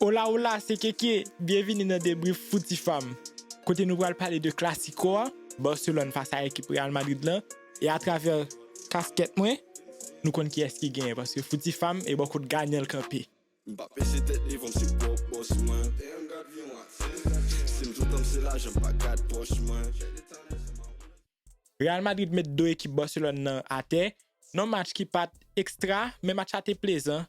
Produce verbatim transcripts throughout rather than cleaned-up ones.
Hola, hola, se Keke. Byenvini nan Debrief Fouti Fam, kote nou pral pale de Clasico a, Barcelone fas a ekip Real Madrid lan. E atravè kaskèt mwen, nou konn kiyès ki genyen, paske Fouti Fam e bò kot Ganyan l kanpe. M pa pese tèt li, van m se pwòp bòs mwen. Si m toutan m se lajan, m pa gad pòch mwen. Real Madrid met do ekip Barcelone nan atè nan match ki pa t ekstra, men match la te plezan.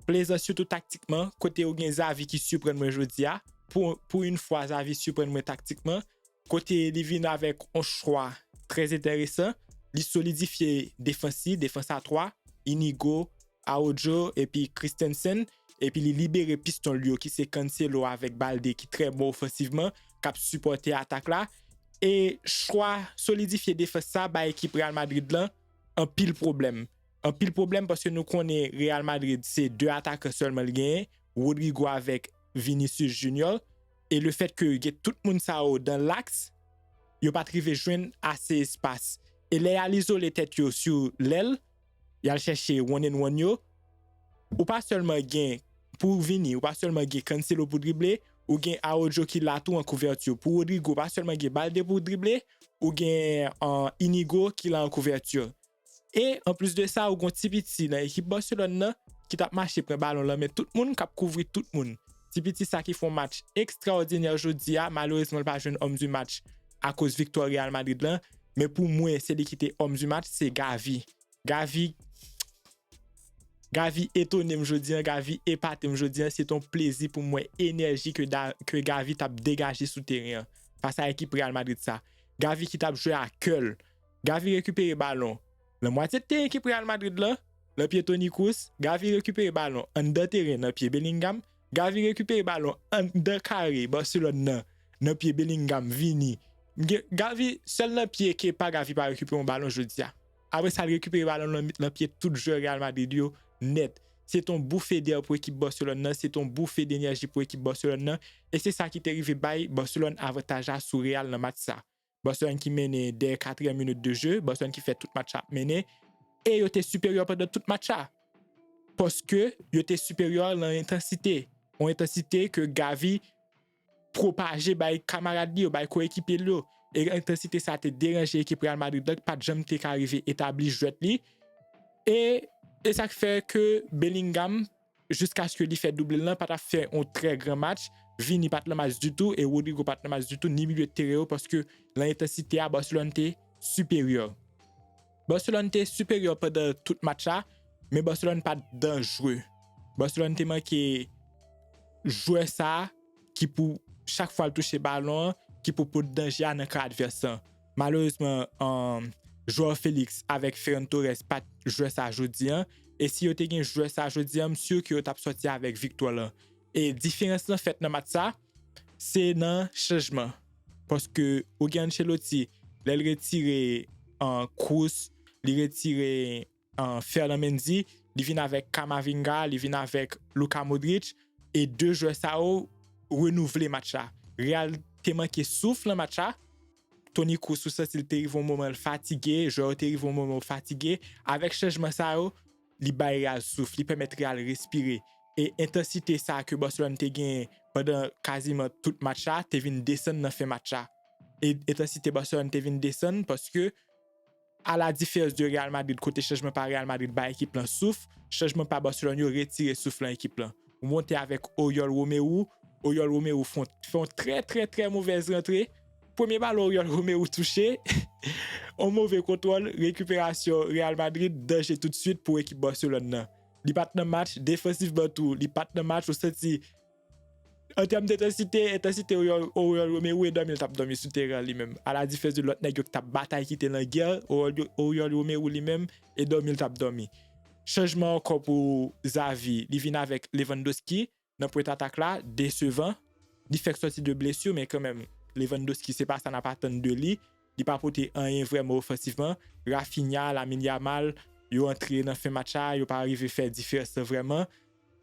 Plezan sitou taktikman, kote ou gen Xavi ki siprann mwen jodi a. Pou, pou yon fwa, Xavi siprann mwen taktikman. Kote li vin avèk yon chwa trè enteresan. Li solidifye defans li, defans a twa, Inigo, Araujo, epi Christensen. Epi li libere piston l yo, ki se Cancelo avèk Balde, ki trè bon ofansivman, k ap sipòte atak la. E chwa solidifye defans sa bay ekip Real Madrid lan anpil pwoblèm. Anpil pwoblèm paske nou konnen Real Madrid se de atakan sèlman l genyen, Rodrygo avèk Vinicius Junior. E lefètke gen tout moun sa yo dan laks, yo pa t rive jwenn ase espas. E lè y al izole tèt yo sou lèl, y al chèche one and one yo, ou pa sèlman gen, pou Vini, ou pa sèlman gen Cancelo pou drible, ou gen Araujo ki la tou an kouvèti. Pou Rodrygo, ou pa sèlman gen Balde pou drible, ou gen, uh, Inigo ki la an kouvèti. E anplis de sa, ou gen yon ti piti nan ekip Barcelone nan ki t ap mache pran balon lan men tout moun, k ap kouvri tout moun. Ti piti sa ki fè yon match ekstraòdinè jodi a. Malerezman, l pa jwenn homme du match akoz viktwa Real Madrid lan. Men pou mwen, se li ki te homme du match, se Gavi. Gavi, Gavi etone m jodi an, Gavi epate m jodi an. Se t on plezi pou m wè enèji ke, da, ke Gavi t ap degaje sou teren an fas a ekip Real Madrid sa. Gavi ki t ap jwe a kè l. Gavi rekipere balon nan mwatye teren ekip Real Madrid lan, nan pye Toni Kroos. Gavi rekipere balon anndan teren nan pye Bellingham. Gavi rekipere balon anndan kare Barcelone nan, nan pye Bellingham, Vini. Ge-, Gavi, sèl nan pye Kepa, Gavi pa rekipere yon balon jodi a. Apre sa, l rekipere balon nan, nan pye tout jwè Real Madrid yo nèt. Se t on boufe dè pou ekip Barcelone nan, se t on boufe denèji pou ekip Barcelone nan. E se sa ki te rive bay Barcelone avantaj la sou Real nan match sa. Barcelone ki mennen dèyè katriyèm minit de jeu, Barcelone ki fè tout match la ap mennen. E yo te siperyè pandan tout match la. Paske yo te siperyè nan entansite. Yon entansite ke Gavi pwopaje bay kamarad li yo, bay koyekipye l yo. E entansite sa te deranje ekip Real Madrid la, ki pa t janm te ka rive etabli jwèt li. E, e sa k fè ke Bellingham, jiskaske li fè double lan, pa t ap fè yon trè gran match. Vini pa t nan match ditou, e Rodrygo pa t nan match ditou, ni milye teren yo, paske nan entansite a, Barcelone te siperyè. Barcelone te siperyè pandan tout match la, men Barcelone pa t danjre. Barcelone te manke jwè sa a ki pou, chak fwa l touche balon an, ki pou pot danje a nan kan advès lan. Malerezman, um, Joao Felix avèk Ferran Torres pa t jwè sa jodi an. E si yo te gen jwè sa jodi an, m si ke yo t ap sòti avèk viktwa lan. E diferans lan fèt nan match sa, se nan chanjman. Paske ou gen Ancelotti, lè l retire, uh, Kroos, li retire, uh, Ferland Mendy, li vin avèk Camavinga, li vin avèk Luka Modric, e de jwè sa yo renouvle match la. Real te manke souf nan match la. Toni Kroos, ou santi l te rive yon moman l fatige, jwè yo te rive yon moman yo fatige. Avèk chanjman sa yo, li bay Real souf, li pèmèt Real respire. E entansite sa ke Barcelone te genyen pandan kaziman tout match la, te vin desann nan fen match la. E entansite Barcelone te vin desann paske, a la diferans de Real Madrid, kote chanjman pa Real Madrid bay ekip lan souf, chanjman pa Barcelone yo retire souf lan ekip lan. Ou monte avèk Oriol Romeu, Oriol Romeu fè yon, fè yon trè, trè, trè movèz rantre. Premye balon Oriol Romeu touche, yon move kontwòl, rekiperasyon Real Madrid, danje toutswit pou ekip Barcelone nan. Li pa t nan match, defansivman tou, li pa t nan match, ou santi, an tèm dentansite, entansite Oriol, Oriol Romeu e dòmi l t ap dòmi sou teren an li menm. A la diferans de lòt nèg yo ki t ap batay, ki te nan gè, Oriol, Oriol Romeu li menm, e dòmi l t ap dòmi. Chanjman ankò pou Xavi, li vin avèk Lewandowski nan pwent atak la, desevan. Li fèk sòti de blesi, men kanmenm, Lewandowski, se pa sa n ap atann de li. Li pa pote anyen vrèman ofansivman. Raphinha, Lamine Yamal, yo antre nan fen match la, yo pa rive fè diferans lan vrèman.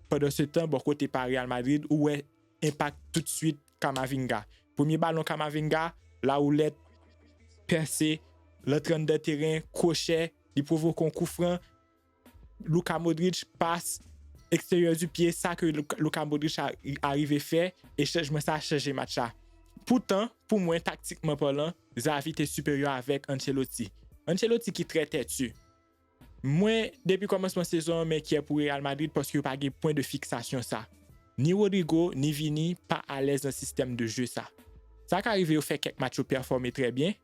Pandansetan, bò kote pa Real Madrid, ou wè enpak toutswit Camavinga. Premye balon Camavinga, lawoulèt, pèse, l antre anndan teren, kwochè, li pwovoke yon koufran. Luka Modric, pas, extérieur du pied, sa ke Luka Modric a, a rive fè, e chanjman sa a chanje match la. Poutan, pou mwen, taktikman palan, Xavi te siperyè avèk Ancelotti. Ancelotti ki trè tèti. Mwen, depi kòmansman sezon an, m enkyè pou Real Madrid paske yo pa gen pwen de fiksasyon sa. Ni Rodrygo, ni Vini pa alèz nan sistèm de je sa. Sa ka rive yo fè kèk match yo pèfòme trè byen,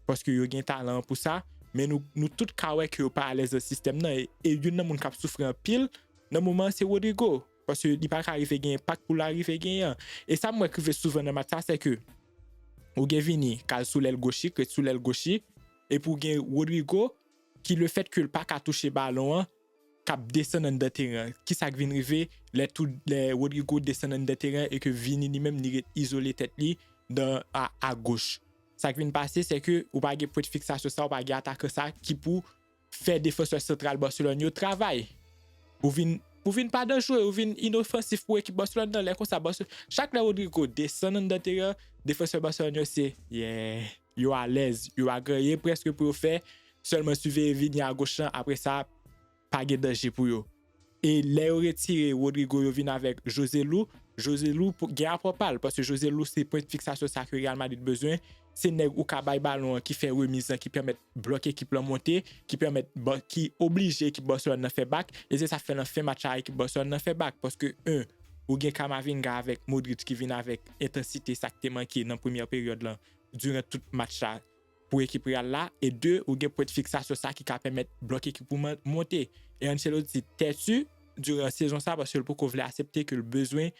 paske yo gen talan pou sa, men nou, nou tout ka wè ke yo pa alèz nan sistèm nan, e, e youn nan moun k ap soufri anpil nan moman an se Rodrygo, paske li pa ka rive gen enpak pou l rive genyen an. E sa m wè k rive souvan nan match sa, se ke ou gen Vini k al sou lèl goch li, k ret sou lèl goch li, epi ou gen Rodrygo ki, le fèt ke l pa ka touche balon an, k ap desann anndan teren an. Kisa k vin rive lè tou, lè Rodrygo desann anndan teren an e ke Vini li menm li ret izole tèt li dan, a, a goch? Sa k vin pase, se ke ou pa gen pwen de fiksasyon sa, ou pa gen atakan sa ki pou fè defansè santral Barcelone yo travay. Ou vin, ou vin pa danjere, ou vin inofansif pou ekip Barcelone nan. Lè konsa, Barcelone, chak lè Rodrygo desann anndan teren an, defansè Barcelone yo se, yeah, yo alèz, yo pa gen anyen prèske pou yo fè, sèlman siveye Vini a goch lan, apre sa, pa gen danje pou yo. E lè yo retire Rodrygo, yo vin avèk Joselu, Joselu pou, gen apò pa l, paske Joselu se pwen de fiksasyon sa ke Real Madrid bezwen. Se nèg ou ka bay balon an ki fè remiz lan, ki pèmèt blòk ekip lan monte, ki pèmèt, ki oblije ekip Barcelone nan fè bak, e se sa k fè nan fen match la ekip Barcelone nan fè bak, paske en, ou gen Camavinga avèk Modric ki vin avèk entansite sa k te manke nan premyè peryòd lan, diran tout match la pou ekip Real la, e de, ou gen pwen de fiksasyon sa ki ka pèmèt blòk ekip ou monte. E Ancelotti tèti diran sezon sa paske l poko vle aksepte ke l bezwen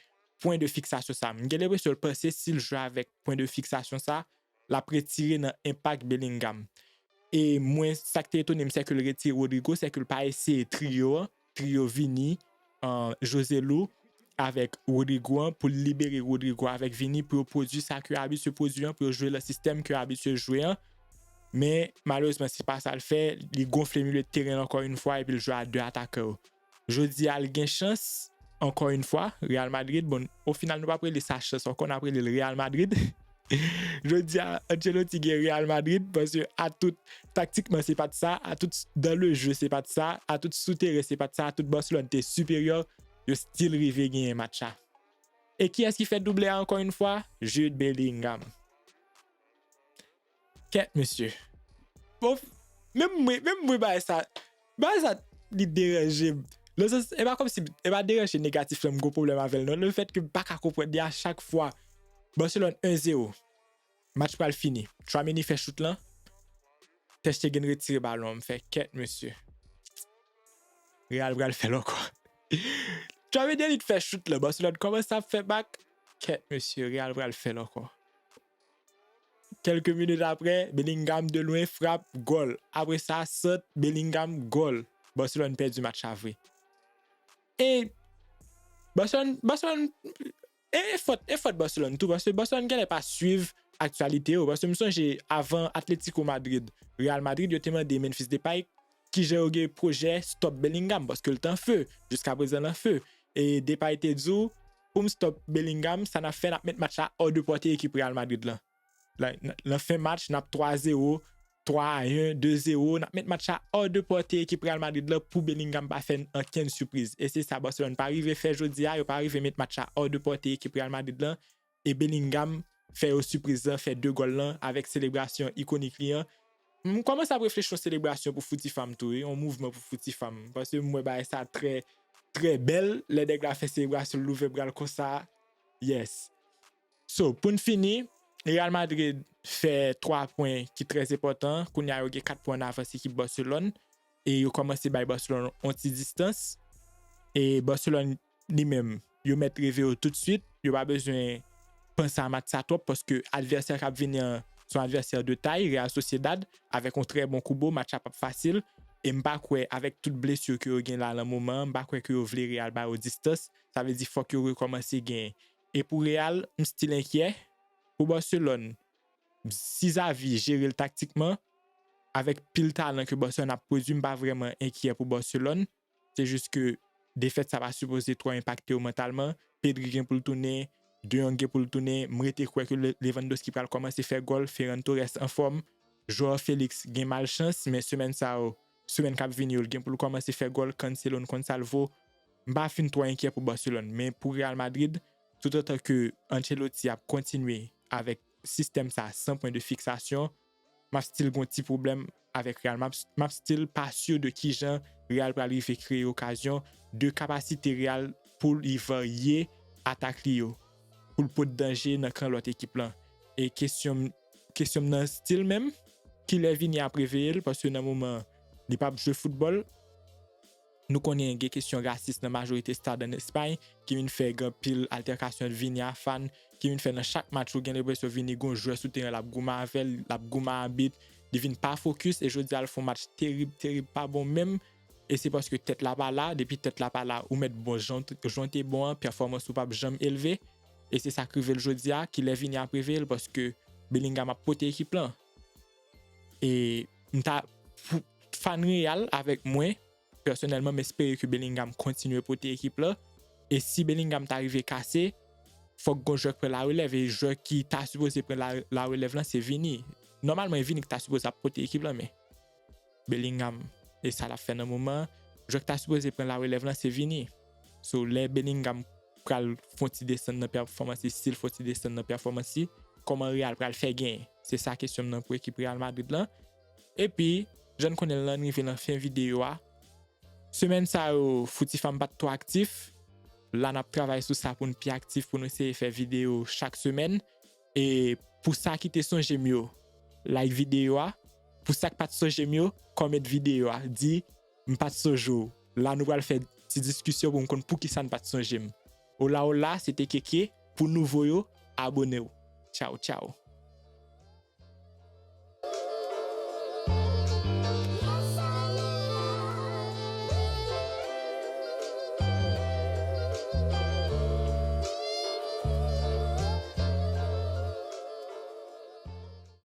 pwen de fiksasyon sa. M gen lenpresyon l panse si l jwe avèk pwen de fiksasyon sa, l ap retire nan enpak Bellingham. E mwen, sa k te etone m, se ke l retire Rodrygo, se ke l pa eseye triyo an, triyo Vini, Joselu avèk Rodrygo an, pou l libere Rodrygo avèk Vini, pou yo pwodui sa ke yo abitye pwodui an, pou yo jwe nan sistèm ke yo abitye jwe an. Men, malerezman, se pa sa l fè. Li gonfle milye de teren ankò yon fwa, epi l jwe a de atakan yo. Jodi a, l gen chans, ankò yon fwa, Real Madrid, bon, o final, nou p ap rele sa chans ankò, n ap rele l Real Madrid. Jodi a, Ancelotti gen Real Madrid, paske a tout, taktikman, se pa t sa, a tout, dans le jeu, se pa t sa, a tout, sou teren, se pa t sa, a tout, Barcelone te siperyè, yo still rive genyen match la. E kiyès ki fè double a ankò yon fwa? Jude Bellingham. Kèt, mesye. Bon, menm mwen, menm mwen, bagay sa, bagay sa, li deranje m. Nan sans, e pa kòmsi, e pa deranje negatif lan, m gon pwoblèm avè l, non. Le fèt ke m pa ka konprann li a chak fwa Barcelone en zéro. Match pral fini. Tchouaméni fè chout lan. Ter Stegen retire balon an. M fè kèt, mesye. Real pral fè l ankò. Tchouaméni li t fè chout lan. Barcelone kòmanse ap fè bak. Kèt, mesye. Real pral fè l ankò. Kèlke minit apre, Bellingham de lwen, frap, gòl. Apre sa, sant, Bellingham, gòl. Barcelone pèdi match la vre. E Barcelone, Barcelone, e fòt, e fòt Barcelone tou, paske Barcelone genlè pa swiv aktyalite yo. Paske m sonje avan Atlético Madrid, Real Madrid, yo te mande Memphis Depay kijan yo gen pwojè stop Bellingham, paske l t an fe, jiska prezan l an fe. E Depay te di w, pou m stop Bellingham, sa n ap fè, n ap met match la hors de portée ekip Real Madrid lan. Nan fen match, n ap twa zewo, twa a en, de zewo, n ap met match la hors de portée ekip Real Madrid lan pou Bellingham pa fè ankenn sipriz. E se sa Barcelone pa rive fè jodi a, yo pa rive met match la hors de portée ekip Real Madrid lan, e Bellingham fè yo sipriz lan, fè de gòl lan avèk selebrasyon ikonik li an. M kòmanse ap reflechi yon selebrasyon pou Foutifam tou, wi, yon mouvman pou Foutifam. Paske m wè bagay sa trè, trè bèl, lè nèg la fè selebrasyon, l louvè bra l konsa. Yes. So, pou n fini, Real Madrid fè twa pwen ki trè enpòtan. Kounye a, yo gen kat pwen an avans ekip Barcelone. E yo kòmanse bay Barcelone yon ti distans. E Barcelone, li menm, yo mèt reve yo toutswit. Yo pa bezwen panse a match sa twòp paske advèsè k ap vini an se yon advèsè de tay, Real Sociedad, avèk yon trè bon Kubo, match la p ap fasil. E m pa kwè, avèk tout blesi ke yo gen la nan moman an, m pa kwè ke yo vle Real ba yo distans. Sa vle di fòk yo rekòmanse genyen. E pou Real, m still enkyè. Pou Barcelone, si Xavi jere l taktikman, avèk pil talan ke Barcelone ap pwodui, m pa vrèman enkyè pou Barcelone. Se jis ke defèt sa pa sipoze twò enpakte yo mantalman. Pedri gen pou l tounen, De Jong gen pou l tounen. M rete kwè ke Le-, Lewandowski pral kòmanse fè gòl, Ferran Torres anfòm. Joao Felix gen malchans, men semèn sa yo, semèn k ap vini yo, l gen pou l kòmanse fè gòl. Cancelo, n konn sa l vo. M pa fin twò enkyè pou Barcelone, men pou Real Madrid, toutotan ke Ancelotti ap kontinye avèk sistèm sa san pwen de fiksasyon, m ap still gon ti pwoblèm avèk Real. M ap, m ap still pa si de kijan Real pral rive kreye okazyon, de kapasite Real pou li varye atak li yo, pou l pot danje nan kan lòt ekip lan. E kesyon, kesyon m nan still menm, kilè Vini ap reveye l, paske nan moman li p ap jwe foutbòl, nou konnen gen kesyon rasis nan majorite stad ann Espay, ki vin fè gen anpil altèkasyon ant Vini a fan, ki vin fè nan chak match ou gen lenpresyon Vini gon jwè sou teren l ap goumen avè l, l ap goumen abit, li vin pa fokis, e jodi a l fè yon match terib, terib, pa bon menm, e se paske tèt la pa la, depi tèt la pa la, ou mèt bon jan, jan w te bon an, pèfòmans ou p ap janm elve, e se sa k rive l jodi a, kilè Vini ap reveye l, paske Bellingham ap pote ekip lan. E m ta, pou fan Real avèk mwen, pèsonèlman, m espere ke Bellingham kontinye pote ekip la. E si Bellingham ta rive kase, fòk gon jwè k pran larelèv. E jwè ki ta sipoze pran la, larelèv lan, se Vini. Nòmalman, e Vini ki ta sipoze ap pote ekip lan, men Bellingham, e sa l ap fè nan moman an, jwè ki ta sipoze pran larelèv lan, se Vini. So, lè Bellingham pral fè yon ti desann nan pèfòmans li, si l fè yon ti desann nan pèfòmans li, kòman Real pral fè genyen? Se sa kesyon m nan pou ekip Real Madrid lan. Epi, jan n konnen l lan, n rive nan fen videyo a. Semèn sa yo, Fouti Fam pa t twò aktif. La, n ap travay sou sa pou n pi aktif, pou nou eseye fè videyo chak semèn. E pou sa ki te sonje m yo, like videyo a. Pou sa k pa t sonje m yo, kòmante videyo a. Di, "M pa t sonje w." La, nou pral fè ti diskisyon pou m konn poukisa n pa t sonje m. Ola, ola, se te Keke. Pou nouvo yo, abone w. Tchaw, tchaw.